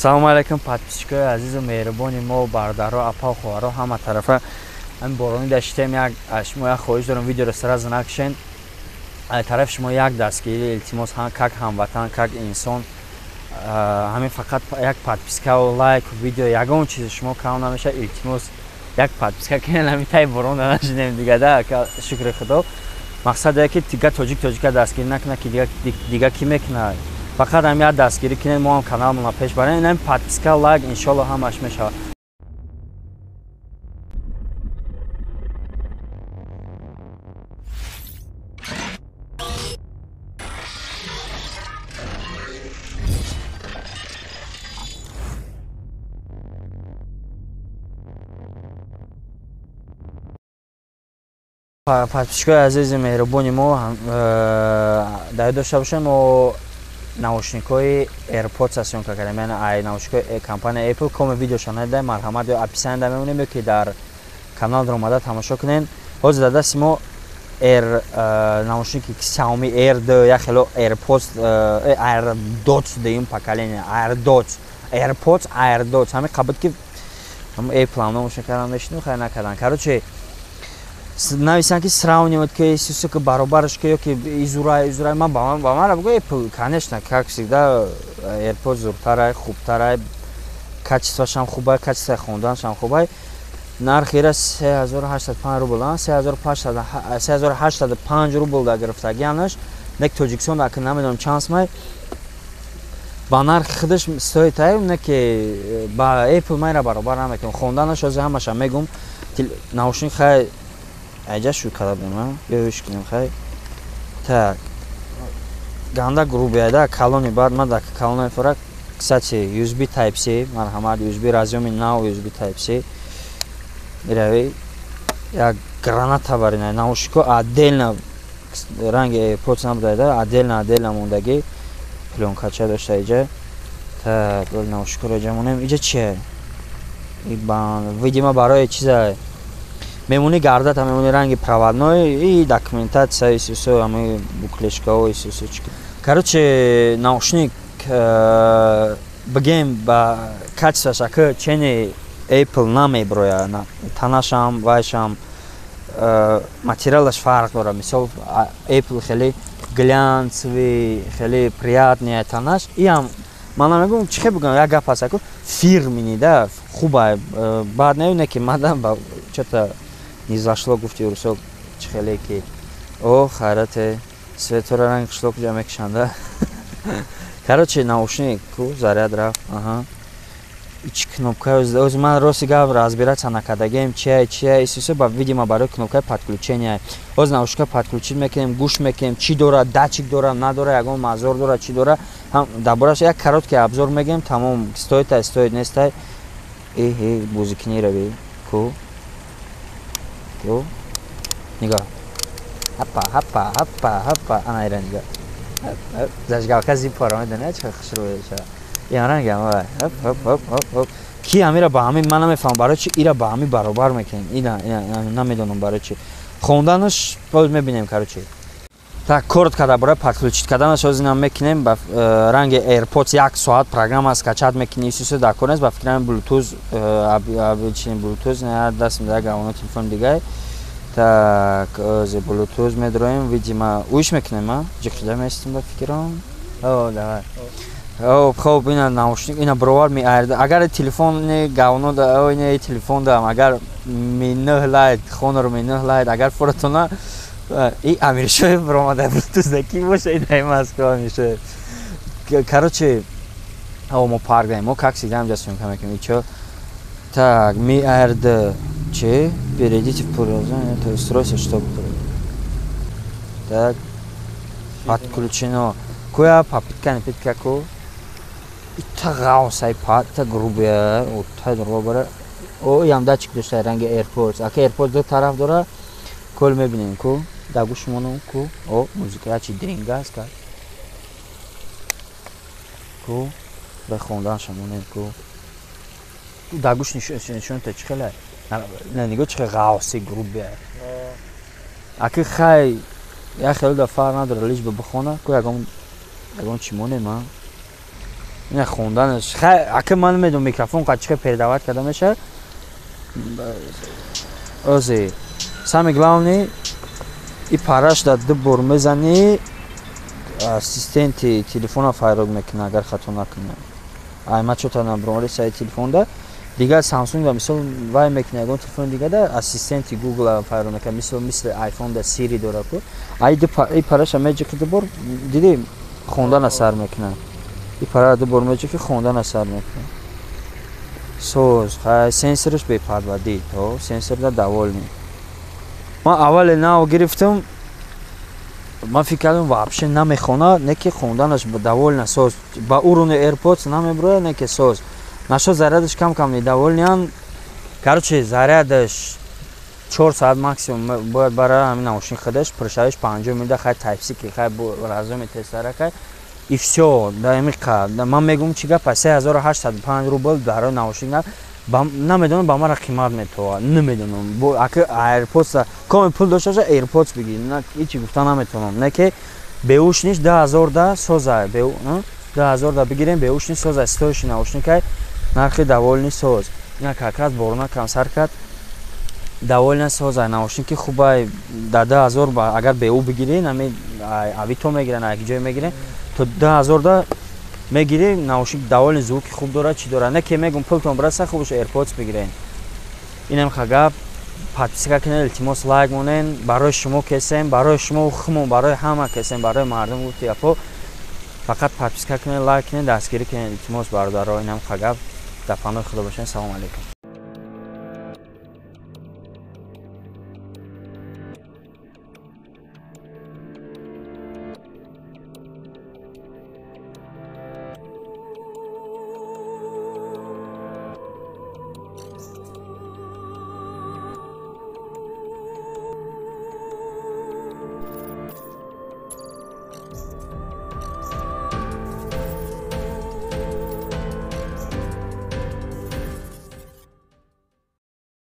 Салому алайкум подписчикои азизу меҳрубони мо, бародаро, апа, хоҳаро, ҳама тарафа. Ҳамин борони даштем, як аз шумо як хоҳиш дорам, видеоро сразу накушен. Аз тарафи шумо як дастгирӣ илтимос, как ҳамватан, как инсон. Ҳамин фақат як подпискаву лайк, видео, ягон чизи шумо кам намешавад, илтимос як подписка кунед, ҳамин таи борон нашинем дига да, шукри худо. Мақсад е ки дига тоҷик тоҷика дастгирӣ накунад, ки дига кӣ мекунад? Фақат ҳам як дастгирӣ кунед, мо ҳам каналмонро пеш барем. Ин подписка, лайк, иншолло ҳамаш мешавад. Подписчикои азизи меҳрубони мо, дар ёд дошта бошем, мо наушникҳои AirPods съёмка кардем, яъне ай наушникҳои компания Apple. Коме видеоша надаем, марҳамат, ё описание да мемонем, ё ки дар канал даромада тамошо кунед. Ҳозир дар дасти мо Air наушники Xiaomi Air 2, як хело AirPods, AirDots дуюм поколение, AirDots, AirPods, AirDots, ҳамин қабуд ки Apple ҳам номошон кардан мешинум, хай накардан. Короче, нависанд ки сравнивать ки сису ки баробараш ки ё ки изурай изурай. Ман ба ман бугӯ, Apple, конечно, как всегда, AirPods зуртарай, хубтарай, качествоашам хубай, качествои хонданашам хубай. Нархи ира 3805 рубл, 3805 рубл да гирифтагианаш. Нек Тоҷикистон аки намедонам чанд сумай ба нархи худаш стоит ай, не ки ба Apple майра баробар намекунам. Хонданаш ҳозир ҳамаша мегум. Наушник хай айҷа шу карда будем, ё иш кунем хай. Так, ганда грубый айда, калони баъд ман дар калони фора. Кстати, USB Type C, марҳамат, USB разъёми нав, USB Type C. Ирави як граната барина. Наушнико отдельно, ранги AirPods набуда, отдельно отдельно мондагӣ, плёнкача дошта иҷа. Так, наушникоро иҷа монем. Иҷа чие? Видимо, барои чиза мемони, гардата мемони, ранги проводной и документация исусо, ами буклешкао исусо. Короче, наушник бигем, ба качествош ака чени Apple намеброя, танашам, вайшам, материалаш фарқ дорад. Мисол, Apple хеле глянцевый, хеле приятный танаш. Иам ман намегӯм, чӣ хел бигӯям, як гап ҳаст, аку фирменный да, хубай, баъд не ки мадам ба чё-то не зашло, гуфти русо, чӣ хеле ки о хайрате светора ранг қишлоқ ҷа мекушанда. Короче, наушник ку заряд рафт, аҳа, ич кнопка. Оз ман рости гап разбираться накардагием, чия чия исусо ба, видимо, барои кнопкаи подключения. Оз наушника подключить мекунем, гӯш мекунем, чӣ дорад, датчик дорад, надорад, ягон мазор дорад, чӣ дорад, ҳам дар бораш як короткий обзор мегӯем, тамом. Стоит ай, стоит нестай. Эҳе, бузикни ку ку, нигоҳ, ҳапа ҳапа ҳапа ҳапа, ана ира нигоҳ, зажигалка зиппора медонӣ, чӣ хушрӯ мешавад. Ин рангам вай, ҳоп ҳоп ҳоп ҳоп ҳоп. Ки ҳамира ба ҳамин, ман намефаҳмам барои чи ира ба ҳамин баробар мекунем. Ина намедонам барои чи. Хонданаш боз мебинем. Короче, так, коротко дар бораи подключить карданаш ҳозир инам мекунем. Ба ранги AirPods як соат программа скачать мекунӣ, исусо дар кор нест. Ба фикрам, Bluetooth, обычный Bluetooth даст меда, гавоно телефон дигай. Так, ози Bluetooth медроем, видимо, уиш мекунем, а ҷиқида местим, ба фикрам. О, давай. О, хоб, ина наушник, ина бровар ми. Агар телефони говно да, ина телефон дам, агар Mi 9 Lite, Honor Mi 9 Lite, агар форатона и Амиршоев бромада Bluetooth да ки боша, и дай Москва Амиршоев. Короче, о, мо парк даем, мо как всегда инҷа съёмка мекунем. Ичо так, Mi Air 2 че, перейдите в приложение это устройство, чтобы так подключено. Куя попытка не питка ку ита ғавсай па, ита грубия, тай дорва бара. О, ям датчик дошта, ранги AirPods. Ака AirPods ду тараф дора, кол мебинем ку, дар гӯш монум ку. О, музыка ячи дринга аст ку, ба хонданша монем ку. Дар гӯш нишон та, чӣ хеле? Не, нигоҳ, чӣ ғавси грубия. Аки хай як хеле да фарқ надора, лишь бы бихона ку, ягон ягон чӣ монем, а. Ина хонданаш, ака, ман намедонам, микрофон қад чӣ передавать карда мешавад. Ози самый главный, и параш да ду бор мезанӣ, ассистенти телефона файрод мекунад, агар хато накунам. Ай ма чота набромари саи телефонда. Дигар Samsung да, мисол, вай мекунад, ягон телефони дига да ассистенти Google файрод мекунад, мисол, мисли iPhone да Siri дора ку. Ай и параша меҷиқи ду бор, диди, хондана сар мекунад. И пара ду бор меҷиқи, хондана сар мекунад. Соз, хай, сенсораш бепарвадӣ, то сенсорда довольный. Ман аввале нав гирифтам, ман фикр кардам, вообще намехона, не ки хонданаш довольно соз, ба уровни AirPods намеброяд, не ки соз. Нашо зарядаш кам кам недовольный ан. Короче, зарядаш 4 соат максимум бояд бара ҳамин наушник худаш, пуршавиш 50 минута. Хай, Type-C ки, хай, разъёми тестара, хай, и всё. Даимиқа ман мегӯм, чӣ гапа, 3805 рубл барои наушник, намедонам, ба мара қимат метовад, намедонам. Ака, AirPods коми пул дошта боша, AirPods бигир, ҳичи гуфта наметавонам. Не ки беушниш 10 000 да соза, 10 000 да бигирем, беушни соза, стоящий наушникай, нархи довольный соз. Ина как раз борона кам сар кард, довольно соза, наушники хубай. Дар 10 000 агар беу бигирӣ, нами Авито мегирен, як ҷое мегирен, то 10 000 да мегирӣ, наушник довольный, звуки хуб дорад, чӣ дорад. Не ки мегум, пултон бираса, хубаш AirPods бигирен. Инам ха гап. Подписка кунед, илтимос, лайк монен. Барои шумо кесем, барои шумо хумон, барои ҳама кесем, барои мардум гуфти япо. Фақат подписка кунед, лайк кунед, дастгирӣ кунед, илтимос, бародаро. Инам ха гап. Дар паноҳи Худо бошед, салому алейкум.